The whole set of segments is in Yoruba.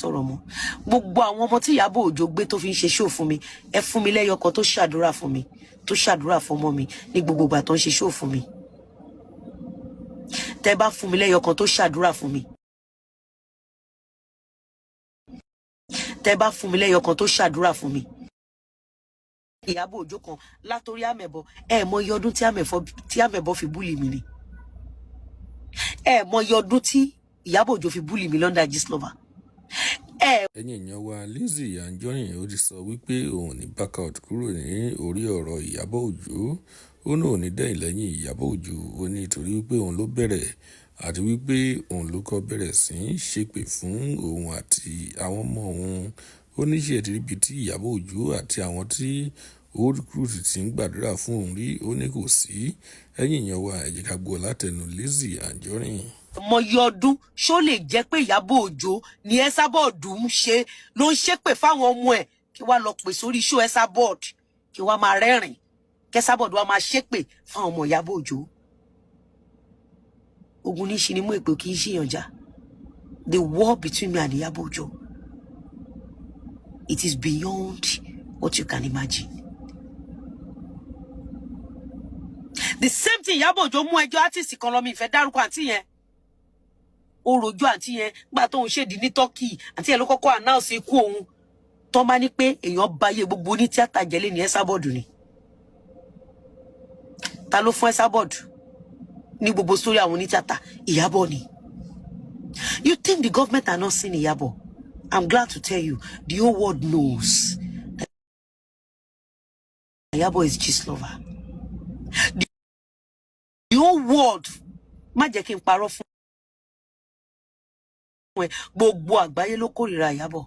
sọ̀rọ̀ mọ́. Gbogbo àwọn ọmọ tí Ìyábọ̀ Òjó gbé tó fi ń ṣe show fún mi, ẹ fún mi lẹ́yọ kan tó ṣàdúrà fún mi, tó ṣàdúrà fún ọmọ mi ní gbogbo ìgbà tó ń ṣe show fún mi. Tẹ́ bá fún mi lẹ́yọ kan tó ṣàdúrà fún mi, tẹ́ bá fún mi lẹ́yọ kan tó ṣàdúrà fún mi. Ìyábọ̀ Òjó kan látòrí àmẹ̀bọ, ẹ mọ iye ọdún tí àmẹ̀bọ fi bully mi ni. Ẹ mọ iye ọdún tí Ìyábọ̀ Òjó fi bully mi l'under Gistlover. Ẹ Ẹ̀yin èèyàn wa, Lizzy Anjorin ó ti sọ wípé òun ní back out kúrò ní orí ọ̀rọ̀ Ìyábọ̀ Òjó. Ó ní òun ní dẹ̀yìn lẹ́yìn Ìyábọ̀ Òjó. Ó ní torí wípé òun ló bẹ̀rẹ̀ àti wípé òun ló kọ́ bẹ̀rẹ̀ sí í ṣépè fún òun àti àwọn ọmọ òun. Ó ní ṣe ti ríbi tí Ìyábọ̀ Òjó àti àwọn tí ó recruit ti ń gbàdúrà fún òun rí? Ó ní kò sí. Ẹ̀yin èèyàn wa, ẹ jẹ́ ká gbọ́ látẹnu Lizzy Anjorin. Mọ iye ọdún. Ṣó lè jẹ́ pé Ìyábọ̀ Òjó ni Esabod ń ṣe ló ń ṣépè fáwọn ọmọ ẹ̀, kí wàá lọ pè sórí show Esabod, kí wàá máa rẹ́rìn, k'Esabod wàá máa ṣépè fáwọn ọmọ Ìyábọ̀ Òjó? Ogun ní ṣe ni mú èpè kì í ṣèyàn jà. The war between me and Ìyábọ̀ Òjó, it is beyond what you can imagine. The same thing, Ìyábọ̀ Òjó mú ẹjọ́ artist kan lọ, mi ìfẹ́ dárúkọ àǹtí yẹn. Ó rojọ́ àǹtí yẹn nígbà tóun ṣèdí ní Turkey. Àǹtí yẹn ló kọ́kọ́ announce ikú òun. Tó bá ní pé èèyàn báyé gbogbo ní tíátà jẹ́lé ní Esabod ni. Ta ló fún Esabod ní gbogbo sórí àwọn onítíátà? Ìyábọ̀ ni. You think the government are not seeing Ìyábọ̀? I'm glad to tell you, the whole world knows that Ìyábọ̀ is Gistlover. The whole world, má jẹ́ kí n parọ́ fún ẹ, gbogbo àgbáyé ló kórìíra Ìyábọ̀.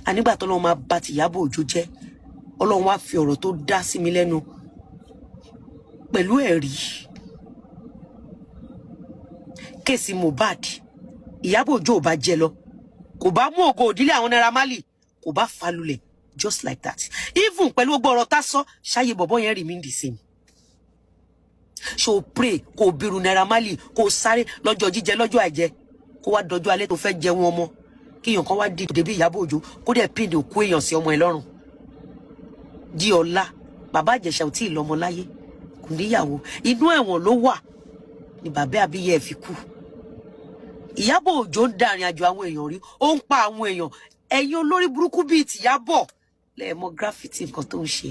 Ànígbà tó lọ́wọ́ máa bà ti Ìyábọ̀ Òjó jẹ́, Ọlọ́run wá fi ọ̀rọ̀ tó dá sí mi lẹ́nu pẹ̀lú ẹ̀rí. Case Mohbad, Ìyábọ̀ Òjó ò bá jẹ lọ, kò bá mú ògo òdílé àwọn Naira Marley, kò bá falulẹ̀ just like that. Even pẹ̀lú gbogbo ọ̀rọ̀ tá sọ ṣáyé, bọ̀bọ̀ yẹn remain the same. Ṣó pray kò bírù Naira Marley, kò sáré lọ́jọ́ jíjẹ, lọ́jọ́ àìjẹ, kó wá dọjọ́ alẹ́ tó fẹ́ jẹun ọmọ, kíyàn kan wá dìde bí Ìyábọ̀ Òjó, kó dẹ̀ pín òkú èèyàn sí ọmọ ẹ lọ́rùn di ọ̀la? Bàbá Ìjẹ̀ṣà ò tí ì lọ́mọ láyé, kò níyàwó, inú ẹ̀wọ̀n ló wà ní bàbá àbíyẹ ẹ̀ fi kú. Ìyábọ̀ Òjó ń darin àjò àwọn èèyàn rí, ó ń pa àwọn èèyàn. Ẹ̀yin olórí burúkú bíi tìyábọ̀ lẹ́ẹ̀mọ gravity nǹkan tó ń ṣe.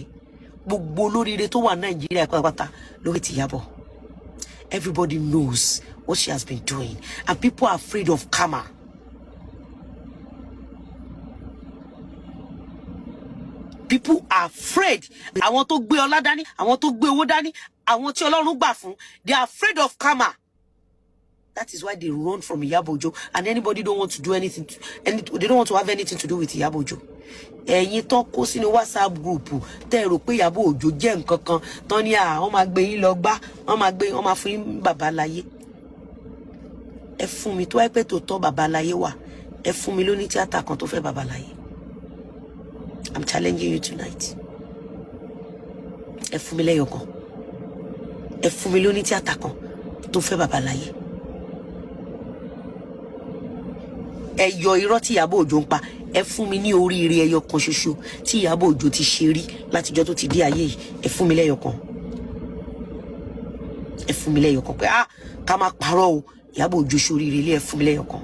Gbogbo olóríire tó wà Nàìjíríà pátápátá lórí tìyábọ̀. Everybody knows what she has been doing, and people are afraid of karma. People are afraid. Àwọn tó gbé ọlá dání, àwọn tó gbé owó dání, àwọn tí Ọlọ́run gbà fún, they are afraid of karma. That is why they run from Iyabo Ojo, and anybody don't want to do anything to, any, they don't want to have anything to do with Iyabo Ojo. Ẹ̀yin tó kó sínú WhatsApp group tẹ́ ẹ rò pé Iyabo Ojo jẹ́ nǹkan kan tán ní à, wọ́n máa gbé yín lọ gbá, wọ́n máa gbé, wọ́n máa fún yín bàbá láyé. Ẹ fún mi, tó wáyé pé tòótọ́ bàbá láyé wà, ẹ fún mi lóní tíátà kan tó fẹ́ bàbá láyé. I'm challenging you tonight. Ẹ fún mi lẹ́yọ̀ kan, ẹ fún mi lóní tíátà kan tó fẹ́ bàbá láyé. Ẹ yọ irọ́ tí Ìyábọ̀ Òjó ń pa. Ẹ fún mi ní oríire ẹyọ kan ṣoṣo tí Ìyábọ̀ Òjó ti ṣe rí látijọ́ tó ti dé ayé yìí. Ẹ fún mi lẹ́yọ kan, ẹ fún mi lẹ́yọ kan pé ah, ká má parọ́ o, Ìyábọ̀ Òjó ṣoríire ilé. Ẹ fún mi lẹ́yọ kan.